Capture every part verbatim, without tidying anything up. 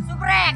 Subrek.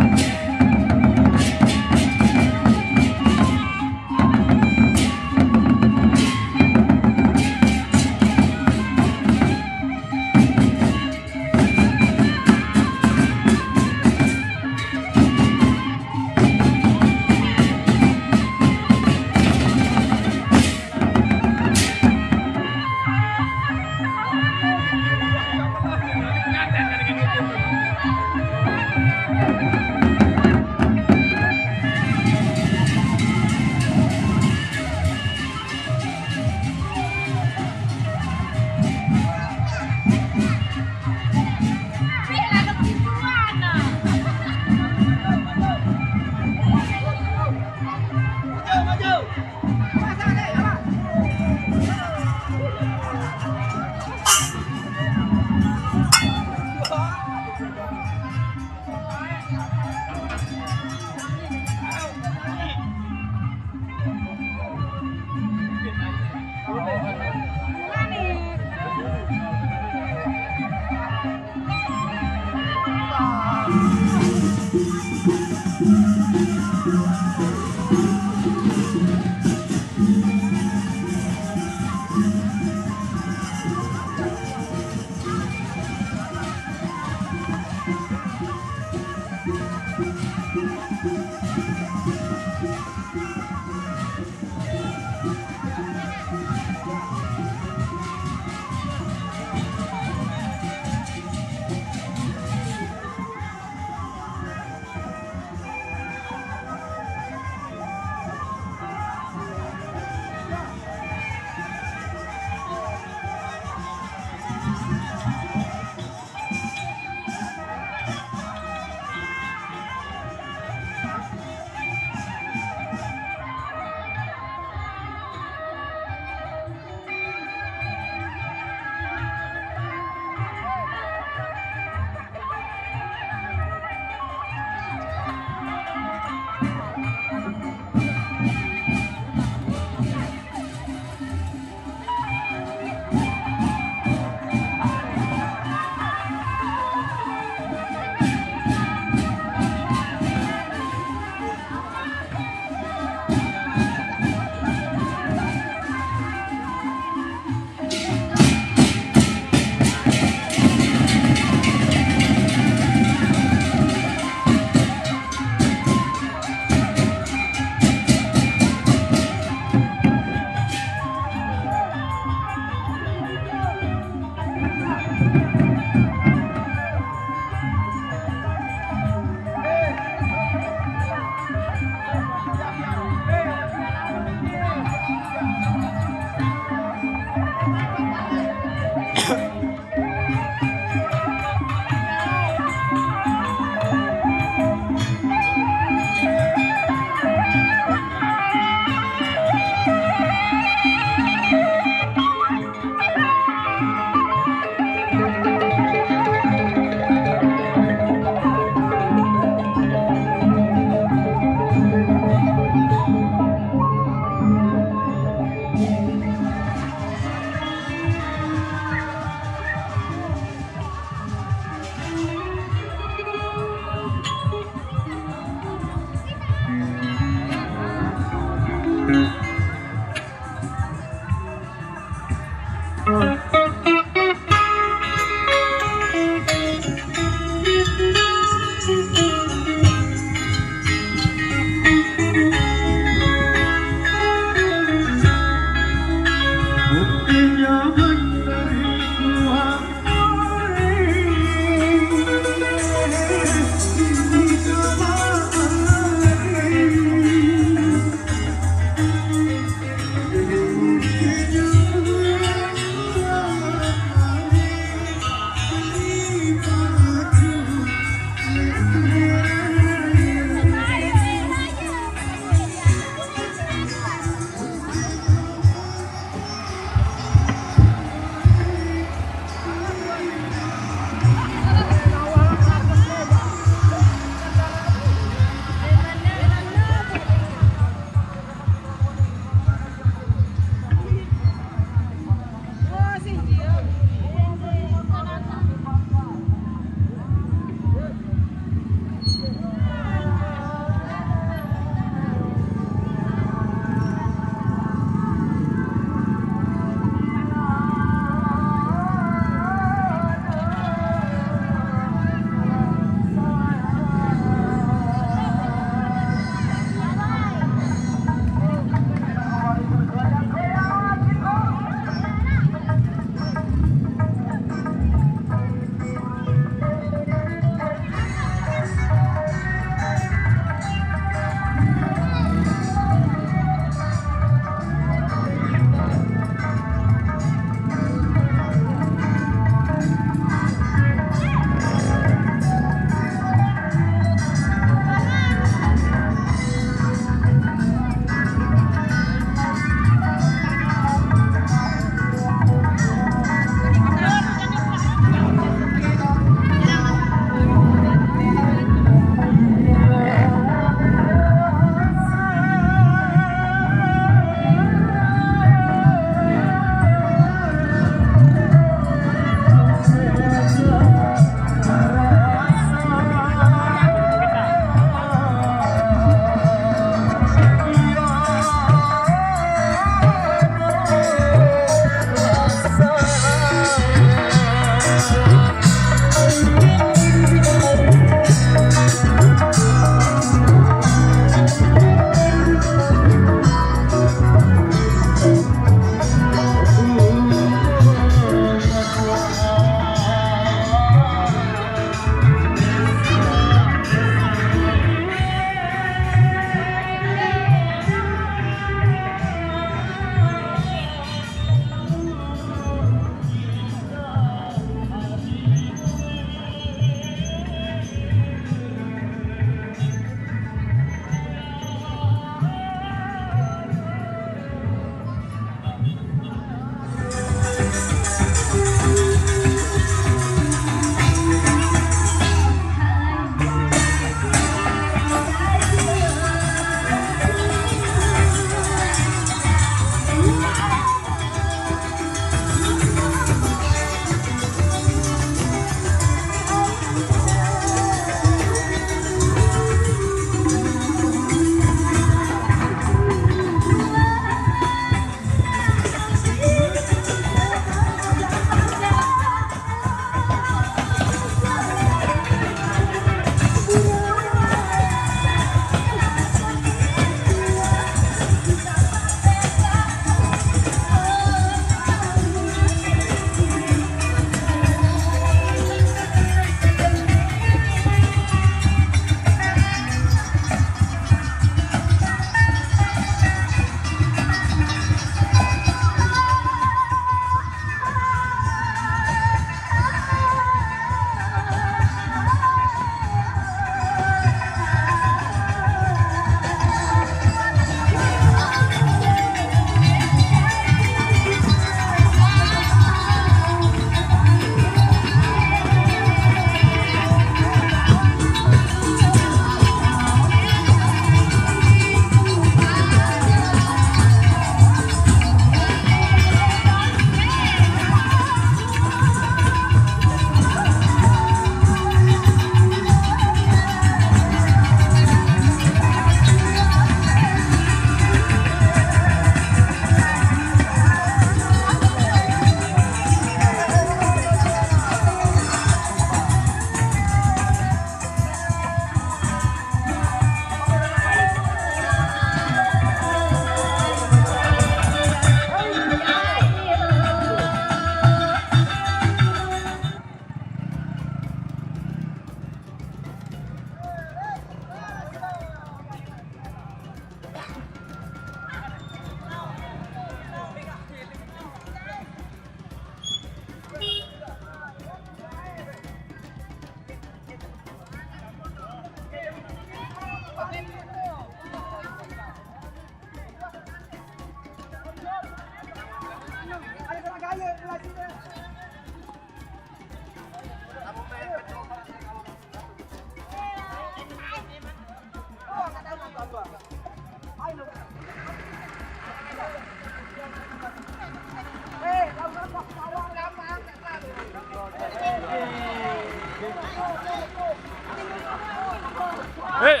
Eh,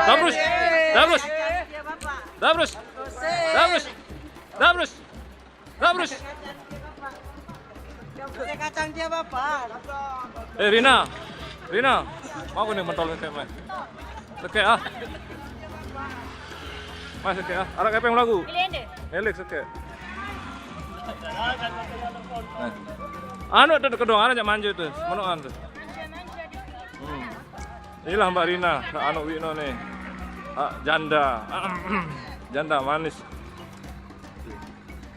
Dabrus, Dabrus, Dabrus, Dabrus, Dabrus, Dabrus. Kacang dia, Bapak. Eh, Rina, Rina, mau aku nih mentol kayak main. Oke ah. Mas oke ah. Arah kepeng lagu. Elix oke. Nah. Anu tuh kedong, anu jak manjo tuh, menoan tuh. Hmm. Inilah Mbak Rina, Kak Anu Wino nih. Ah, janda. Janda manis.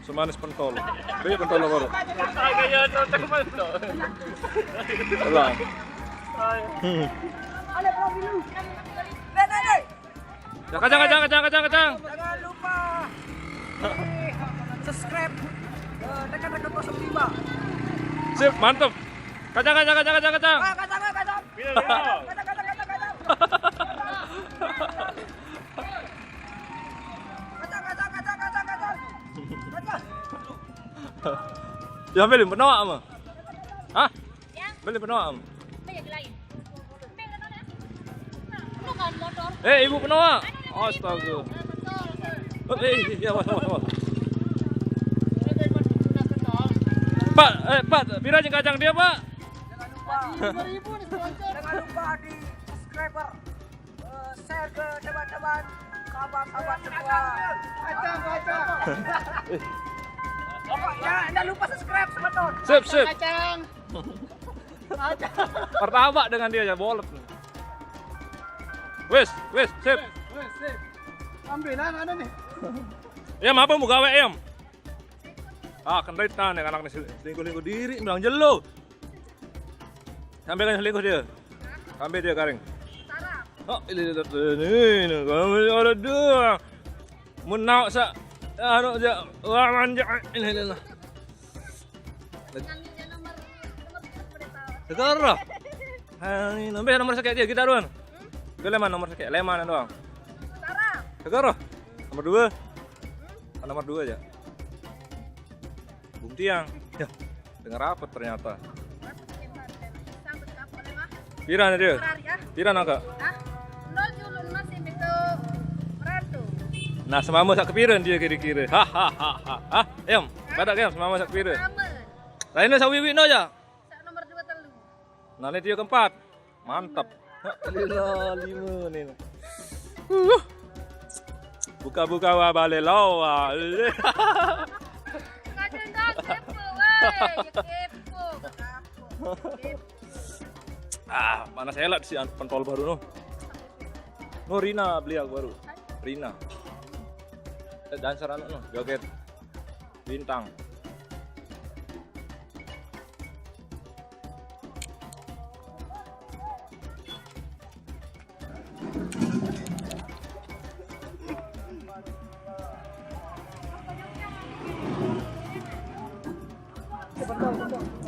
Semanis pentol. Beli pentol baru. Agaknya cocok banget tuh. Lah. Ya kacang kacang kacang kacang kacang. Jangan lupa di subscribe eh, tekan tekan kosong lima. Sip, mantep. Kacang kacang kacang kacang kacang. Ah, kacang, kacang. Mira, mira. Kacang, kacang, kacang, kacang. Kacang, kacang, kacang, kacang, kacang. Kacang. Ya beli penoa mah. Hah? Beli penoa mah. Apa ya lain? Apa yang kata? Lu kan motor. Eh ibu penoa. Astaga. Motor. Oh, eh iya iya was was was. Pak, eh Pak, pira jeung kacang dia Pak? Jangan lupa. Jangan lupa di subscriber. Eh, share ke teman-teman, sahabat-sahabat semua. Kacang, kacang. Pokoknya jangan lupa subscribe semeton. Sip sip. Kacang. Kacang. Pertama dengan dia ya bolet nih. Wes, wes, sip. Wes, sip. Ambil lah mana nih? Ya apa mau gawe em? Ah, kendait nah nih anak nih selingkuh-selingkuh diri bilang jelo. Sampai kan selingkuh dia. Sampai dia garing. Oh, ini ini ini ini kami ada dua. Mun naok sa anu ja wah manja ini ini. Nah. Sekarang. Hai, nomor nomor sakit dia kita duluan. Gue leman nomor sakit, leman doang. Sekarang. Nomor dua. Nomor dua aja. Bung Tiang. Ya, dengar apa ternyata? Pira nih dia? Pira nangka? Nol julun masih itu ratu. Nah, semama sak kepira dia kira-kira. Hahaha. Em, pada em semama sak kepira. Sama. Lainnya sawiwi no aja. Sak nomor dua telu. Nah, ini dia keempat. Mantap. Lila lima nih. Uh. Buka-buka wa bale lawa. Kadang dah kepo, weh. Ya kepo. Kepo. Ah, mana saya lihat si an- pentol baru no. No Rina beli aku baru. Rina. Eh, dancer anak no, joget bintang.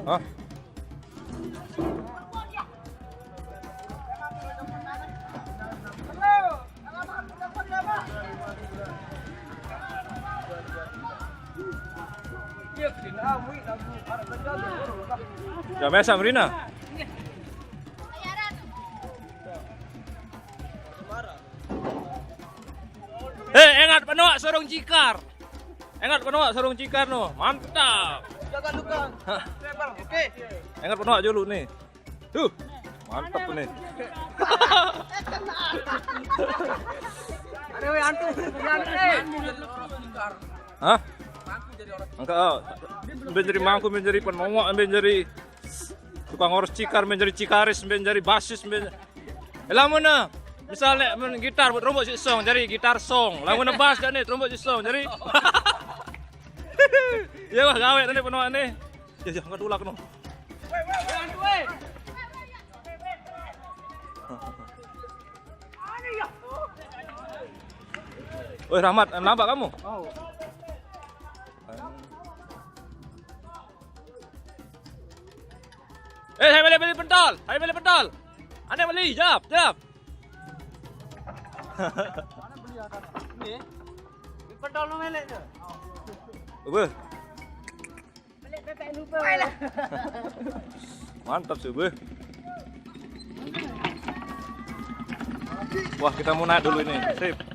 Hah? Ya biasa Rina. Eh, engat penoa sorong cikar. Engat penoa sorong cikar no. Mantap. Jangan lupa. Oke. Engat penoa dulu nih. Tuh. Mantap nih. Ada weh antum. Jangan eh. Hah? Enggak. Menjadi mangku, menjadi penoa, menjadi tukang ngurus cikar, menjadi cikaris, menjadi basis, menjadi lamun misalnya main gitar buat rombok si song jadi gitar song, lamun bas jadi rombok si song jadi ya wah gawe nanti penuh nih. Ya ya nggak tulak no. Woi Rahmat, nampak kamu? Oh. Eh, saya balik, balik pentol. Saya balik pentol. Ane beli, jap, jap. Pentol no melek tu. Apa? Mantap sih, beuh. Wah, kita mau naik dulu ini. Sip.